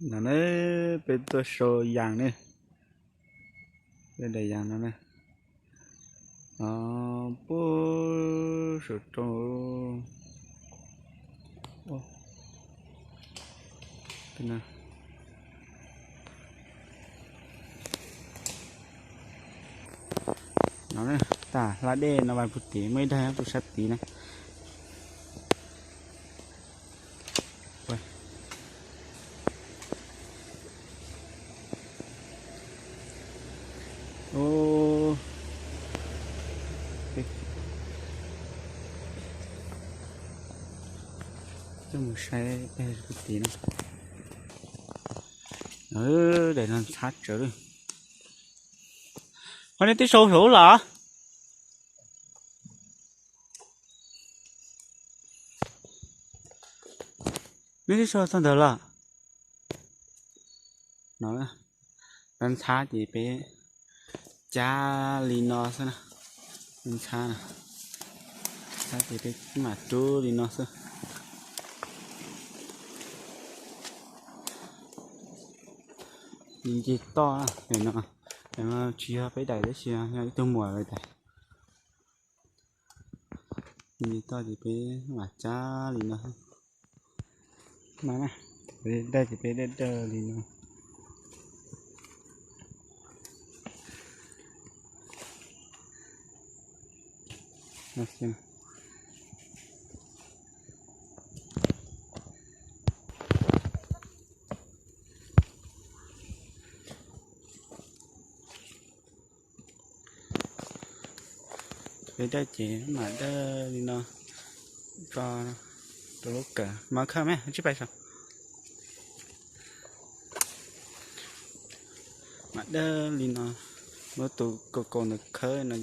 No ne, peb tuaj sau yas ne, peb daim yas no ne, o, puag saum roob. No, tag hla dej no vas puag tim, muaj ib daim nyob rau sab tid na. Coj mus saib puag tim no. Daim no ntxhab tsawv li. Ua, nej twb sau hauv los? Nej twb sau txog ntawd los? No, ntxhab ces peb cab li no xwb na. Ntxhab, ntxhab ces peb mam rub li no xwb. Nce toj, no tsis yog peb daim tab sis yog ib tug muam lawv daim. Nce toj ces peb mam cab li no. Dawj ces peb dawj dawj li no. Peb dawj ces mam dawj li no tso rau lub kawm, mas khawb me tsib pais saum. Mam dawj li no, muab tus kaus kaus ntawd khawb no,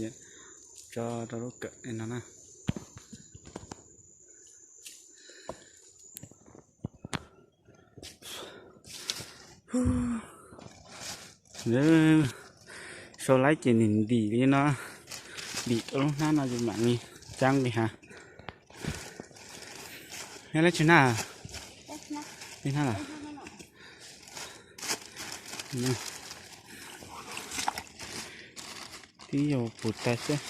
tso rau lub kawm no na. Sau laib ces nws ntim li no, ntim rau lub hnab no ces mam li cab nqis hav. Neb lab tsis hnab? Hnab lawm. Twb yog puv tas xwb.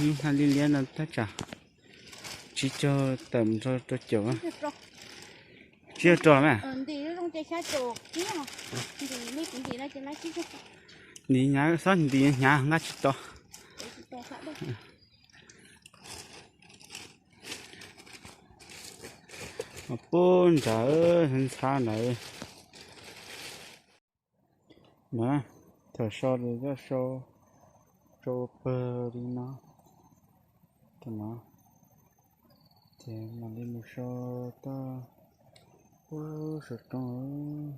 Lub hnab liab liab no tab tsam tsib caug tawm mus rau rau caum. Tsib caug rau mas. Ntim hnyav, xob ntim hnyav nqa tsis tau. Puag nrad ntxhab ntawd. No, thaum sau ces coj sau rau pawg li no. Ces mam li mus sau toj puag saum roob.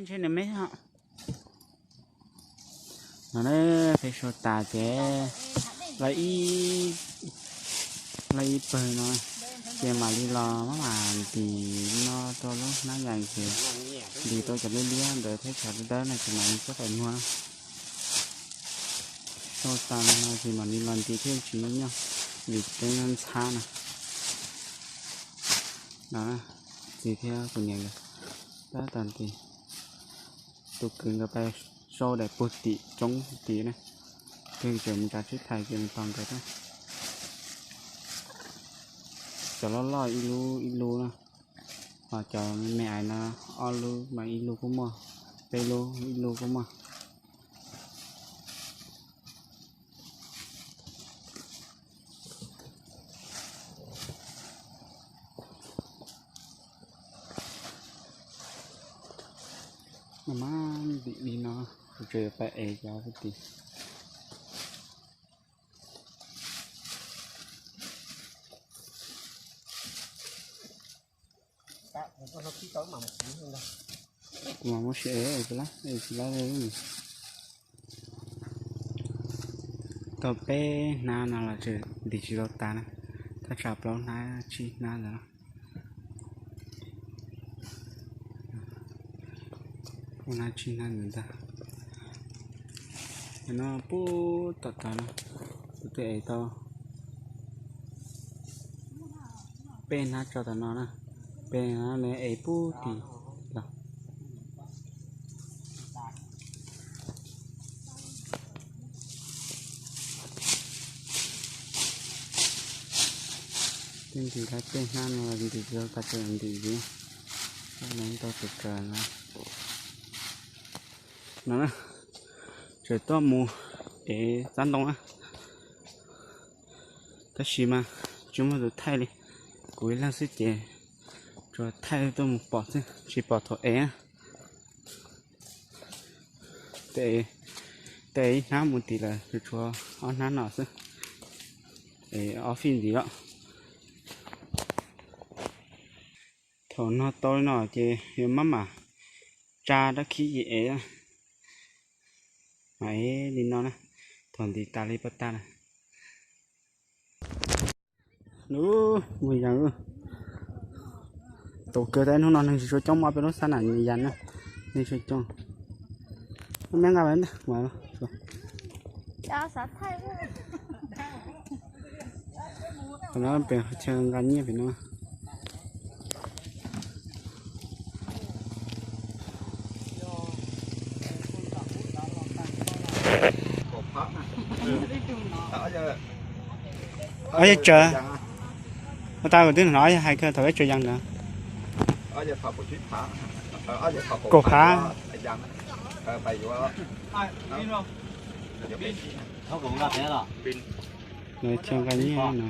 Ntshe nws me. No ne, peb sau tas ces lawv ib, lawv ib pawg no, ces mam li los maj mam ntim no rau lub hnab yas ces ntim tau cov liab liab ntawd thiab cov dawb dawb no ces mam li coj pais muag. Sau tas no ces mam li los ntim thiaj tsis nyuaj nyuaj vim peb ntxhab no. No, txiv thiab kuv niam nkawd tab tom ntim. Tus kwv nkawd pais sau daim puag tim roob tid na, ces tseem mus tsav tsib thais ces mus tos nkawd thiab. Cov loj loj ib lub ib lub na, ho cov me me ais no ob lub mas ib lub kuj muaj, peb lub ib lub kuj muaj. Mas ntim li no, kuv tseem yuav pais ev cov puag tim. Kuv mam muab sim ev, ev tsis laib, ev tsis laib li. Tau peb hnab no los tseem ntim tsis tau tas na, thaj tsam plaub hnab tsib hnab ntawd. Plaub hnab tsib hnab ntawd ntag. No puag tom tod no, kuv twb ev tau peb hnab tso tom no na, peb hnab no ev puag tim los. Twb ntim lawm peb hnab no ntim tsis tau, tas tseem ntim ntxiv, ntau tsawv tsawv no. No, tseem tuaj mus ev txav ntoo na, tab sis mas tsis muaj tus thaij li, kuv ib leeg xwb ces tsuas thaij tuaj mus pom xwb, tsis pom thaum ev na. Tes ib hnab mus tim lawm, tshuav ob hnab no xwb, es ob fij ntxiv lawm. Thaum no tau li no ces yuav maj mam tsa dab khib ces ev, mas ev li no na, thaum ntim tas li paj tag na. Lub mus yees, tau kawg, tab hnub no neeg tsis tshua coob, muaj peb lub sab nam yas na, neeg tsis tshua coob. Me nqa, no pem chaw nqa nyiaj pem no. Ob yog tsaws, ua tas kuv twb hnov hais kawg thaum peb tsaws yees ntawd. Kaum phav. Lawv chaw nqa nyiaj no.